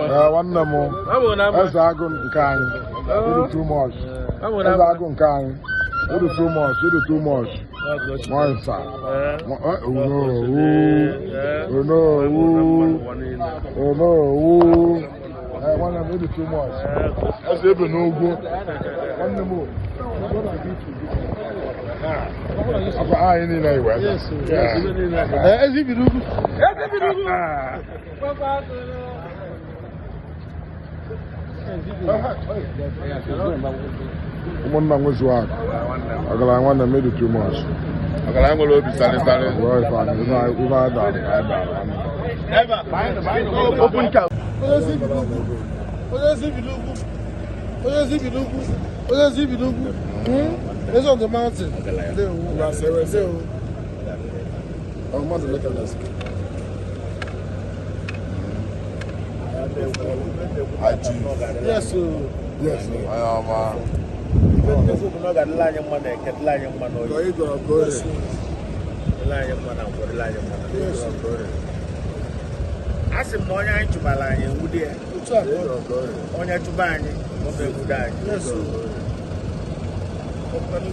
Nwanne m eze agụ nke anyị ịdị too much. Eze agụ nke anyị ịdị too much, ịdị too much. Nwansa onowu onowu onowu. Nwanne m ịdị too much. Eze ebe n'ugwu nwanne m akwa anyị niile iwe eze. Eze ibi n'ugwu. Eze ibi n'ugwu. Ụmụnna nwezuo akụ ọgaranya nwanne m ịdị too much. Ọgaranya nwere obi sarị sarị. Ife ada Onye ezi bi n'ugwu. Onye ezi bi n'ugwu. Onye ezi bi n'ugwu. Eze on the mountain. Ndewo. Ndewo. Yes, sir. Yes, sir. Ọ ga-adịla anyị mma na eke, dịla anyị mma na oyi, dịla anyị mma na nkwọ, dịla anyị mma na a sị m na onye anyị chụbara anyị enwude ya. Otu a ka ọ dị. Onye chụba anyị ọ ga-egwude anyị. Yes, sir.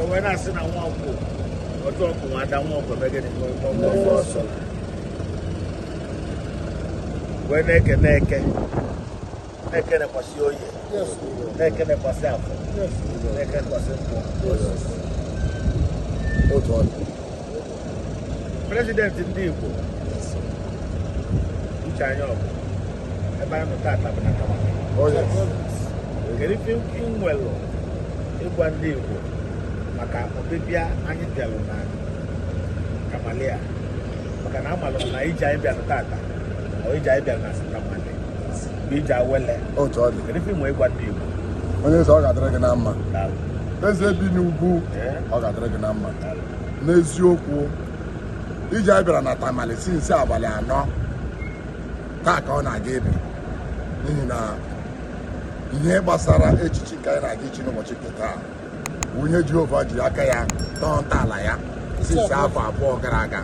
O wee na-asị na nwa ọkwụ otu ọkwụ nwa ada nwa ọkwụ ebe gịnị ọsọ wee na-eke na-eke na-ekenekwasị oyi, Yes, sir. na-ekenekwasị afọ, Yes, sir. na-ekenekwasị nkwọ. Otu ọ dị. President ndị Igbo uche anya ọgụ ebe anyị nọ tata bụ na Tamale. Oh, yes. Kedu ife ị nwelụ ịgwa ndị Igbo maka ọbịbịa anyị bịalụ na Tamale a? Maka na amalụ m na ije anyị bịalụ tata ọ ije anyị bịalụ na Tamale bụ ije awele. Otu ọ dị. Kedu ife ị nwee ịgwa ndị Igbo? Onye eze, ọ ga-adịrị gị na mma. Daalụ. Eze bi n'ugwu, Ee, ọ ga-adịrị gị na mma. Daalụ. N'eziokwu, ije anyị bịara na Tamale sinsi abalị 4 taa ka ọ na-aga ebi, n'ihi na ihe gbasara echichi nke anyị na-aga ichi n'ụbọchị nke taa bụ onye Jehova jiri aka ya tọọ ntọala ya sinsi afọ 2 gara aga.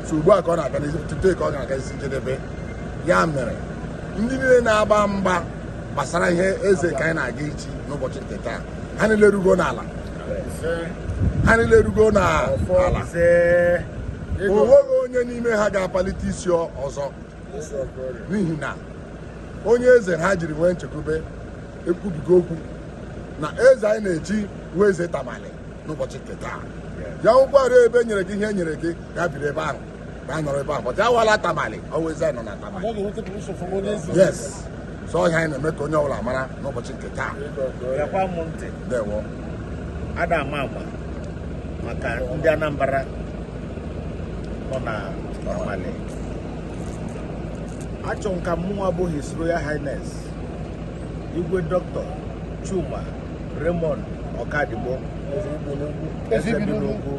So ugbu a ka ọ na-abịa n'isi tutu ka ọ na-aga isi njedebe. Ya mere ndị niile na-agba mgba gbasara ihe eze nke anyị na-aga ichi n'ụbọchị nke taa, ha niile erugo n'ala. Ha niile erugo n'ala. Ise. O nweghị onye n'ime ha ga-apalite isi ọzọ, n'ihi na onye eze ha jiri nwee nchekwube ekwubigo okwu na eze anyị na-eji wee eze Tamale n'ụbọchị nke taa. Ya nwekwara ebe e nyere gị ihe e nyere gị, gaa biri ebe ahụ, gaa nọrọ ebe ahụ, but ya wala Tamale, ọ wụ eze anyị nọ na Tamale. Ọ ga-enweta permission from onye eze. Yes, so ọhịa anyị na-eme ka onye ọbụla mara n'ụbọchị nke taa. Bịakwa m ntị. Ndewo. Ada ama ama maka ndị Anambra nọ na Tamale. Achọ m ka mụnwa bụ His Royal Highness Igwe Dr. Chuma Raymond Okadigbo, Eze Eze bi bi n'ugwu. n'ugwu,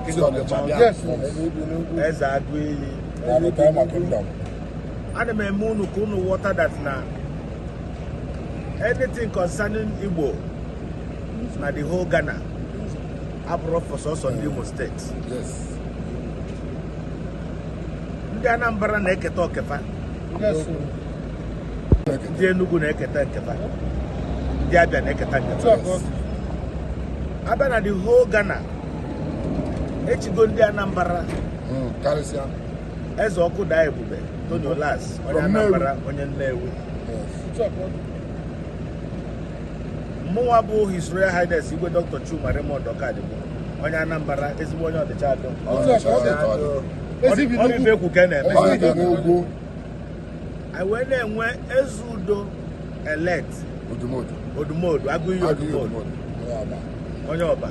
the King of the Mountain, Yes, sir. Eze Agụ Iyi. Na Tema Kingdom. Ana m eme unu ka unu ghọta that na anything concerning Igbo na the whole Ghana abụrụ for sọsọ ndị Imo steeti. Yes. Ndị Anambra na-eketa okefa, Yes, sir. ndị Enugu na-eketa nkefa, ndị Abịa na-eketa Otu nkefa. a ka ọ dị. Abịa na the whole Ghana, echigo ndị Anambra Karịsịa. Eze ọkụ daa ebube Tony Olas, onye From Nnewi. Anambra, onye Nnewi. Yes. Otu a ka ọ dị. Mụnwa bụ His Royal Highness Igwe Dr. Chuma Raymond Okadigbo, onye Anambra, ezigbo onye Ọnịcha Adọ. Otu a ka ọ dị. Eze bi Ọ bụ n'ugwu. ife ekwu ka a na-eme. Onye dị n'ugwu. Anyị wee na-enwe eze udo elect Odumodu. Odumodu, Agụiyi Agụiyi Odumodu, Odumodu. Onye Aba. Onye Ọba,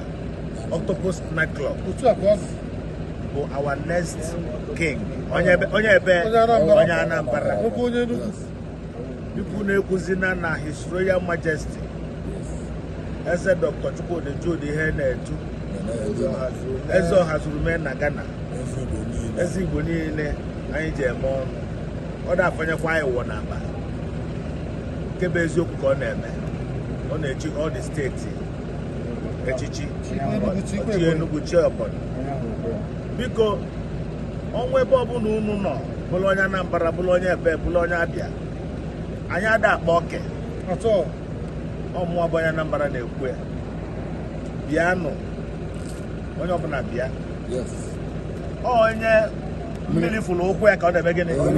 Octopus Nightclub Otu a ka ọ dị. bụ our next king. Onye ebe onye ebe Onye Anambra. Onye Anambra. Nwekwa onye Enugu. Yes. Ikwu na-ekwuzina na His Royal Majesty Eze Dr. Chukwudi Jude ihe na-etu Eze Ọhazurume na Ghana, eze Igbo niile anyị ji eme ọnụ, ọ da-afanyekwa anyị wọ n'akpa. Nke bụ eziokwu ka ọ na-eme. Ọ na-echi all the steeti echichi. Chi Enugu, chi Ebonyi. Biko, ọnwa ebe ọbụla unu nọ, bụrụ onye Anambra, bụrụ onye Ebe, bụrụ onye Abịa, anyị ada akpa oke. Ọmụọ bụ onye Anambra na-ekwu ya. Bịanụ, onye ọbụla bịa. Onye mmiri fụrụ ụkwụ ya ka ọ na-eme gịnị? Ọ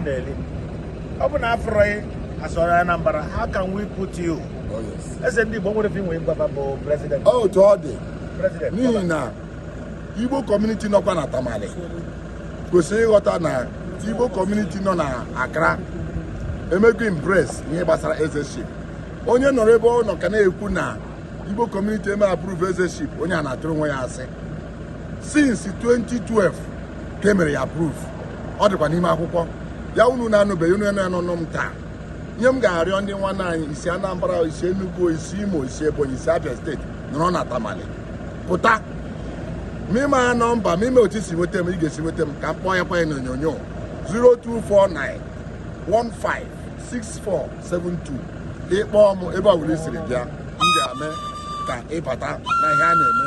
na-eli. Ọ bụ na afọrọ asọrọ Anambra, how can we put you? Eze ndị Igbo nwere ife inwe ịgwaba bụ president. Otu ọ dị, President. N'ihi na Igbo community nọkwa na Tamale kwesịrị ịghọta na Igbo community nọ na Accra emego embrace ihe gbasara ezeship. Onye nọrọ ebe ọ nọ ka na-ekwu na Igbo community eme approve ezeship, onye a na-atụrụ onwe ya asị. Since 2012 ka e mere ya approve, ọ dịkwa n'ime akwụkwọ ya. Unu na-anụbeghị, unu na-anụnụ m taa. Ihe m ga-arịọ ndị nwanne anyị, isi Anambra, isi Enugu, isi Imo, isi Ebonyi, isi Abia Steeti, nọrọ na Tamale pụta. Mịma nọmba mime otu isi nweta m, ị ga-esi nweta m ka m kpọọ ya kwa ya n'onyonyo: 0249 156472. Ịkpọọ m ebe ọ bụla i siri bịa, m ga-eme ka ịbata na ihe a na-eme.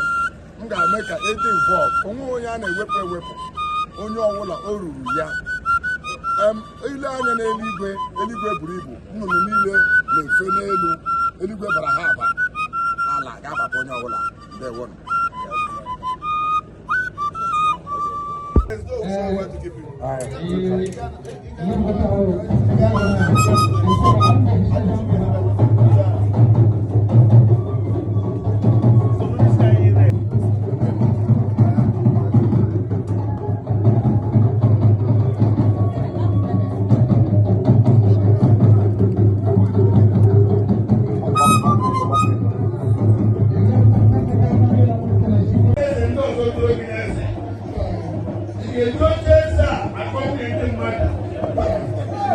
M ga-eme ka ịdị involve. Onwe onye a na-ewepụ ewepụ, onye ọbụla o ruru ya. Ile anya n'eluigwe, eluigwe buru ibu, nnụnụ niile na-efe n'elu eluigwe bara ha aba, ala ga-abata onye ọbụla. Ndewonụ. Eze ndị ọzọ tụrụ gị n'eze. Ị ga-eji oche eze a akọnye ndị mmadụ?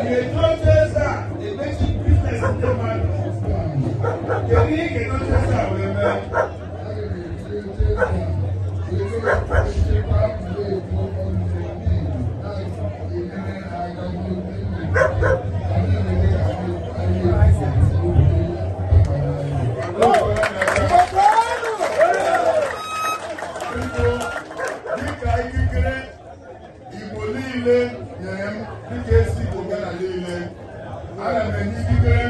Ị ga-eji oche eze a emechi business ndị mmadụ? Kedu ihe ị ga-eji oche eze a wee mee? Dịka ikikere Igbo niile nyere m, dịka esi Igbo Ghana niile, ana m enye ikikere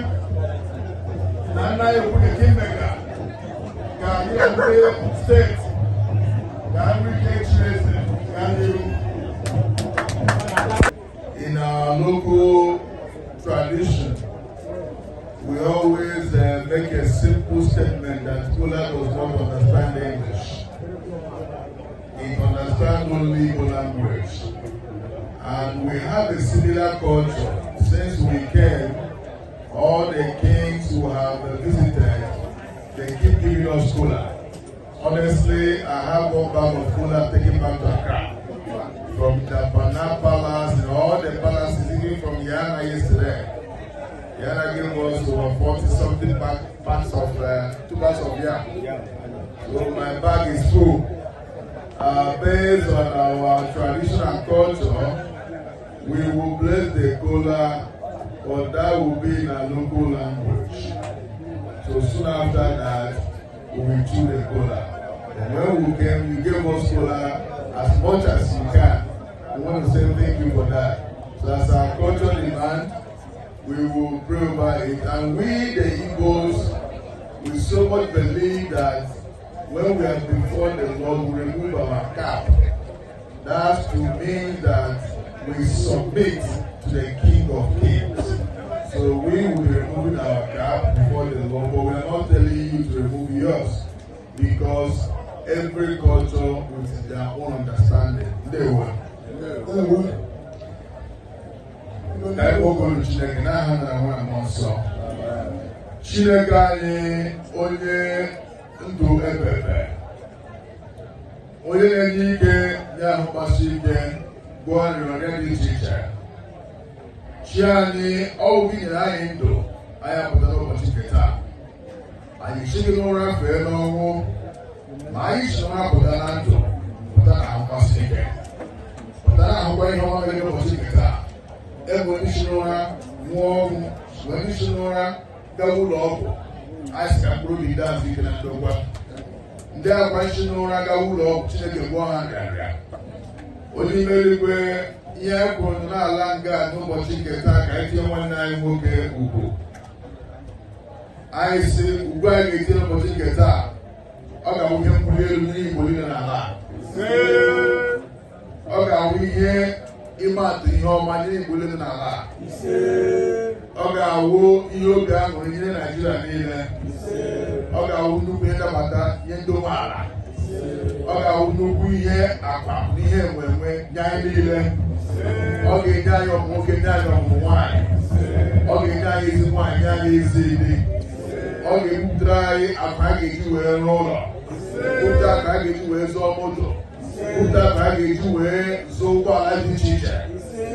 na nna ekwu dịka imega ka anyị na ndị steeti ka nri ike chi eze gaa n'ihu. In our local tradition, we always make a simple statement that kola does not understand English. It understands only Igbo language. And we have a similar culture. Since we came, all the kings who have visited, they keep giving us kola. Honestly, I have one bag of kola taken back to Accra. From the Pana Palace and all the palaces, even from Yana yesterday. Yana gave us over 40 something bags of, two bags of yam. So my bag is full. Based on our tradition and culture, we will bless the kola, but that will be in our local language. So soon after that, we will chew the kola. And when we came, you gave us kola as much as you can. We want to say thank you for that. So as our culture demand, we will pray over it. And we, the Igbos, we so much believe that when we are before the Lord, we remove our cap. That's to mean that we submit to the King of Kings. So we will be removing our cap before the Lord, but we are not telling you to remove yours, because every culture with their own understanding. Ndewo. Ka anyị kpọkọrọ Chineke n'aha Nna, Nwa na Mmụọ Nsọ. Chineke anyị, onye ndụ ebebe, onye na-enye ike nye ahụ mgbasi ike, gwọọ nrịanrịa dị iche iche. Chi anyị, ọwụ gị nyere anyị ndụ, anyị apụta n'ụbọchị nke taa. Anyị chighị n'ụra fee n'ọnwụ, ma anyị si n'ụra pụta na ndụ, pụta na ahụ mgbasi ike, pụta na ahụkwa ihe ọma mere n'ụbọchị nke taa. Ebe onye si n'ụra nwụọ ọnwụ. Wee ndị si n'ụra gawa ụlọ ọgwụ, anyị sị ka mkpụrụ obi ndị ahụ ike na ndokwa. Ndị akwa nsi n'ụra gawa ụlọ ọgwụ, Chineke gwọọ ha nrịanrịa. Onye ime eluigwe, ihe anyị kwuru n'ala nga n'ụbọchị nke taa, ka anyị tinye nwanne anyị nwoke ugwu. Anyị si ugwu anyị ga-etinye n'ụbọchị nke taa, ọ ga-abụ ihe mbuli elu nye Igbo niile n'ala a. Ọ ga-abụ ihe ịma atụ, ihe ọma nye Igbo niile n'ala a. Ọ ga-awụ ihe obi aṅụrị nye Naijiria niile. Ọ ga-awụ nnukwu ihe ndabata nye ndị umeala. Ọ ga-awụ nnukwu ihe akwa na ihe enwe nye anyị niile. Ọ ga-enye anyị ọmụmụ nwoke, nye anyị ọmụmụ nwaanyị. Ọ ga-enye anyị ezi nwaanyị, nye anyị ezi di. Ọ ga-ebupụtara anyị akwa a ga-eji wee rụọ ụlọ, bupụta akwa a ga-eji wee zụọ moto, bupụta akwa a ga-eji wee zụọ ụgbọala dị iche iche,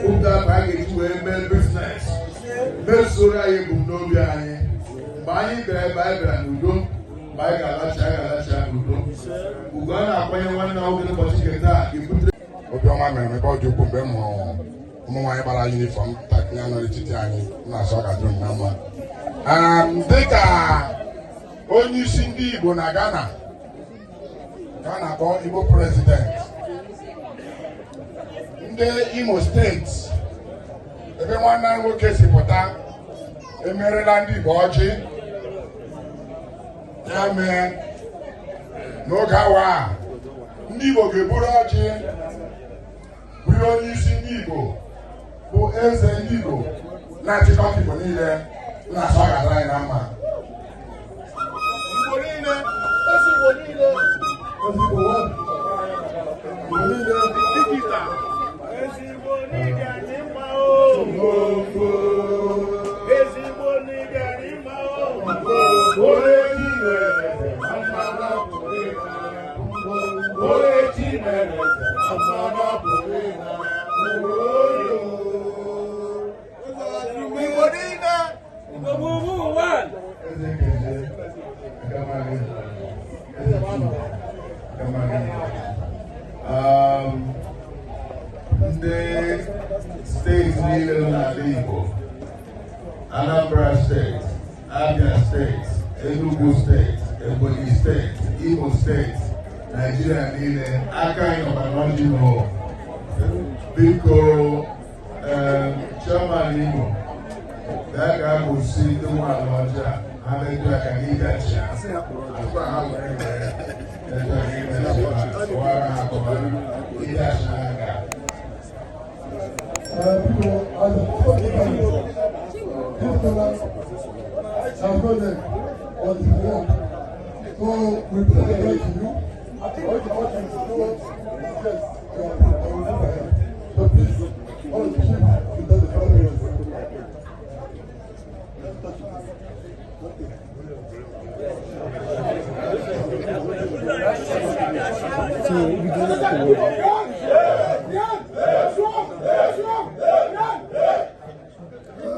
bupụta akwa a ga-eji wee mee business, mezuoro anyị ebumnobi anyị. Mgbe anyị bịara ebe anyị bịara n'udo, mgbe anyị ga-alachi, anyị ga-alachi ya n'udo. Ugo a na-akwanye nwanne nwoke n'ụbọchị nke taa ga-ebutere Obiọma mere m ebe ọ dị ukwuu mgbe m hụrụ ụmụ nwaanyị gbara uniform takịrị anọ n'etiti anyị na-asọ ọ ga-adịrị m na mma. Dịka onye isi ndị Igbo na Ghana, ka a na-akpọ Igbo President ndị Imo Steeti, ebe nwanne anyị nwoke si pụta, emerela ndị Igbo ọjị ya mee n'oge awa a, ndị Igbo ga-eburu ọjị bụrụ onye isi ndị Igbo, bụ eze ndị Igbo na-achịkọta Igbo niile, na-asọ ọ ga-adịrị anyị na mma. Igbo niile, ezi Igbo niile, ezigbo one. Igbo niile. Ezigbo n'ịdị anyị mma o. Ezigbo n'ịdị anyị mma o. Onye chi mere eze, amara pụrụ ịna ya. Onye chi mere eze, amara pụrụ ịna ya. Oyo. Igbo niile. Igbo bụ one. Eze Keje, Agamari, Eze Chu, Agamari. Ndị steeti niile nọ n'ala Igbo, Anambra Steeti, Abia Steeti, Enugu Steeti, Ebonyi Steeti, Imo Steeti, Naijiria niile, aka anyị nọkwa n'ọjị nọ. Biko, Chairman Imo, bịa ka a gosi ndị nwe ala ọjị a, ha metụ aka n'ịgachi ya. Akwa ha were were metụ aka n'ịgachi ha, kọwara ha akọwara ịgachi ha aka. Biko, as this kola our project was the work. So we present it to you. All the audience know yes, you are approved and we move ahead. So please, all the chiefs should tell the family. Let's touch it. Okay. So we do not to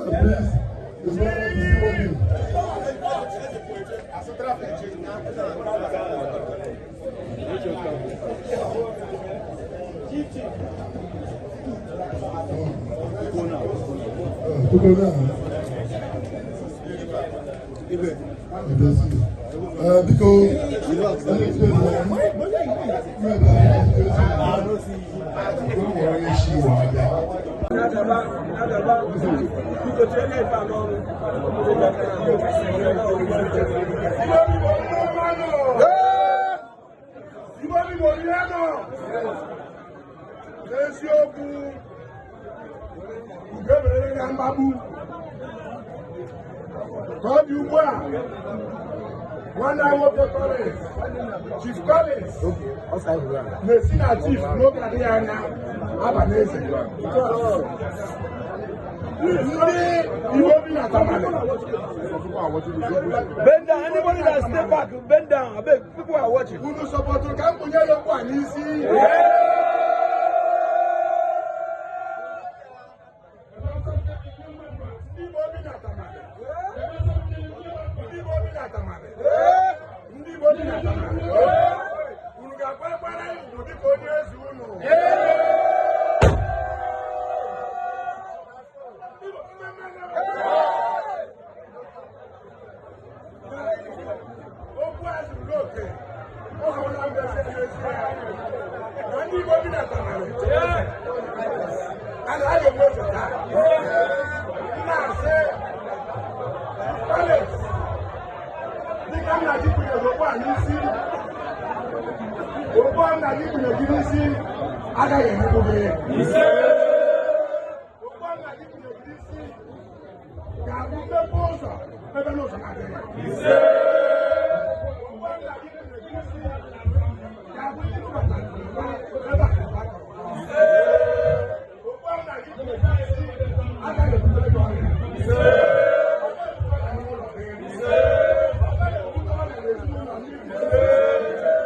Please, it's not it's working. Biko now. Biko, Nwere onye shi Igbo abịa. Biko tinye ife a n'ọrụ. Igbo Igbo ihe nọ n'eziokwu, ugo eberere na mgbagbu ka ọ dị ugbu a. Nwanne anyị nwoke Collins, Chief Collins, na-esi na chief n'oge adịghị anya aba n'eze. Ndị Igbo bi na Tamale Bend down. Anybody that stay back, bend down. Abeg, people are watching. Unu sọpọtụrụ ka mkpunye ya okwu a n'isi? Ndị Igbo bi na Tamale, ndị Igbo bi na Tamale, ndị Igbo bi na Tamale, unu ga-akpakwara ya ugwu dịka onye eze unu? n'isi, okpu a nna gị kpunye gị n'isi agaghị emegbu gị. Okpu a nna gị kpunye gị n'isi ga-abụ mmepe ụzọ ebe n'ụzọ na-adịghị. Okpu a nna gị kpunye gị n'isi ga-abụ ndị bubata ebe akụnụba kọrọ. Okpu a nna gị kpunye gị n'isi agaghị ebutere gị ọrịa. Ọ gaghị ebute ọrịa n'ụlọ gị. Ọ gaghị ebute ọrịa n'ezinụlọ niile.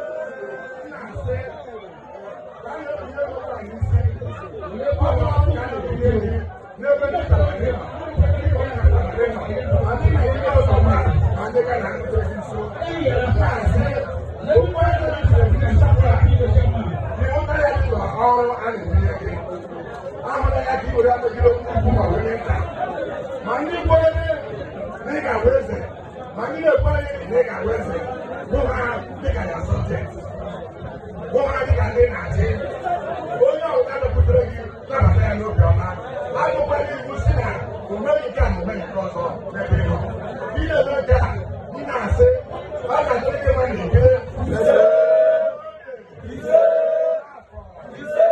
Ma ndị kwenyere na ị ga-abụ eze, ma ndị na-ekweghị na ị ga-abụ eze, hụ ha dịka ya subject, hụ ha dịka ndị na-achị. Onye ọbụla dọpụtara gị, nabata ya n'obi ọma. Agụkwala iwu si na omeghị nke a na omeghị nke ọzọ n'ebe ị nọ. Ị na-eme nke a, ị na-asị ọ ga-adịrị gị mma na eke, ise, ise, ise.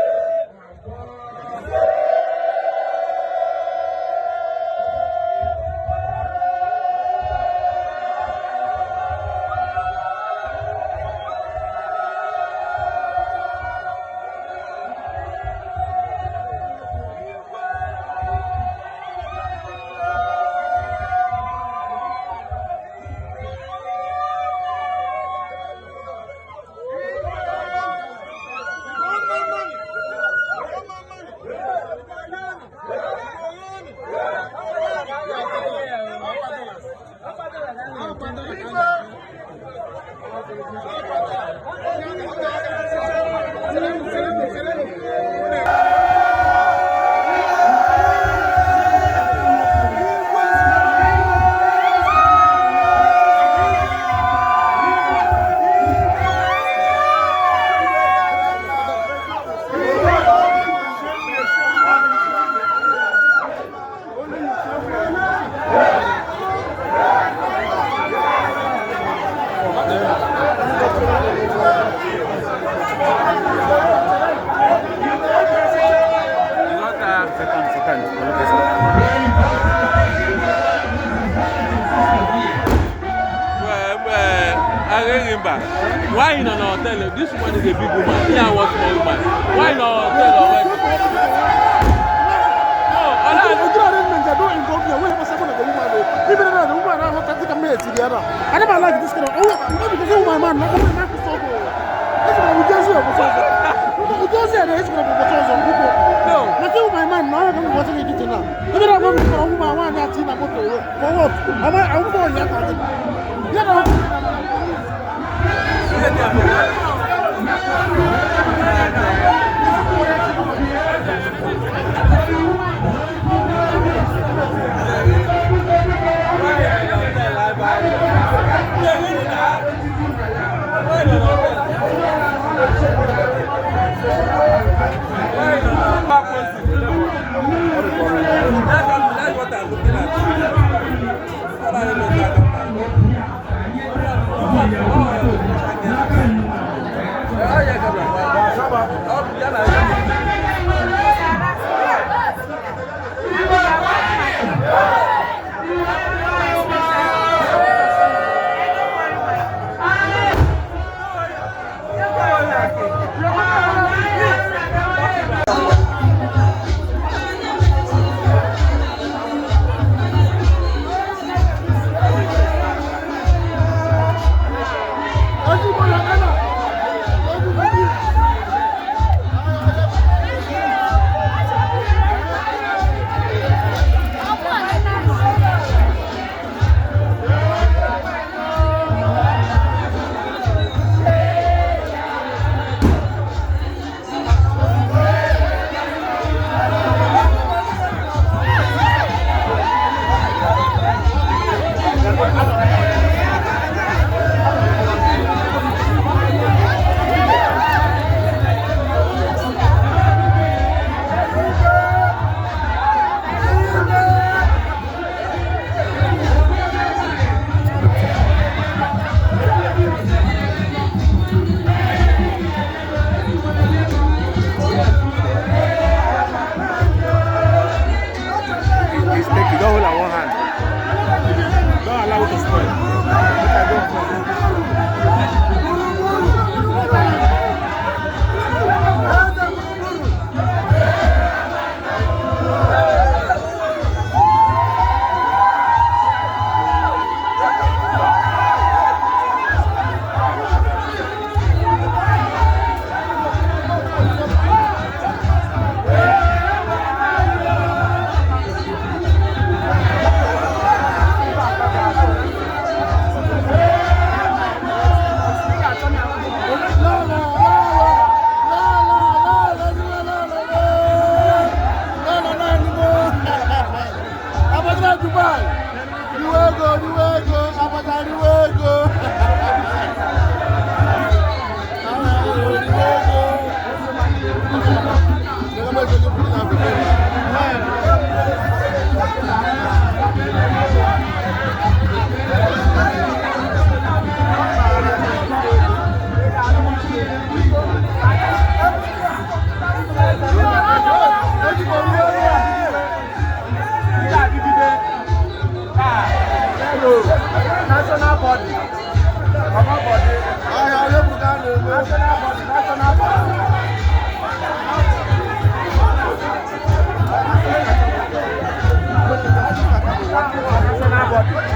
Why you no hotel? This woman is a big woman. Me, I was small woman. Why no hotel already? No, Ojú arrangement I don't involve me. Wait, what's happening to the woman? Even though the woman I want to take a minute together. I never like this kind of. Oh, not because oh my man, not my man. That's what we just here. We just here. That's what we just here. No. Nothing my man. Now I'm watching it now. Even I'm going to woman. I want to see my motor. For what? I'm for you. Yeah. That's what I'm looking at. Everybody, National body. Mama body. National body. National body. National body.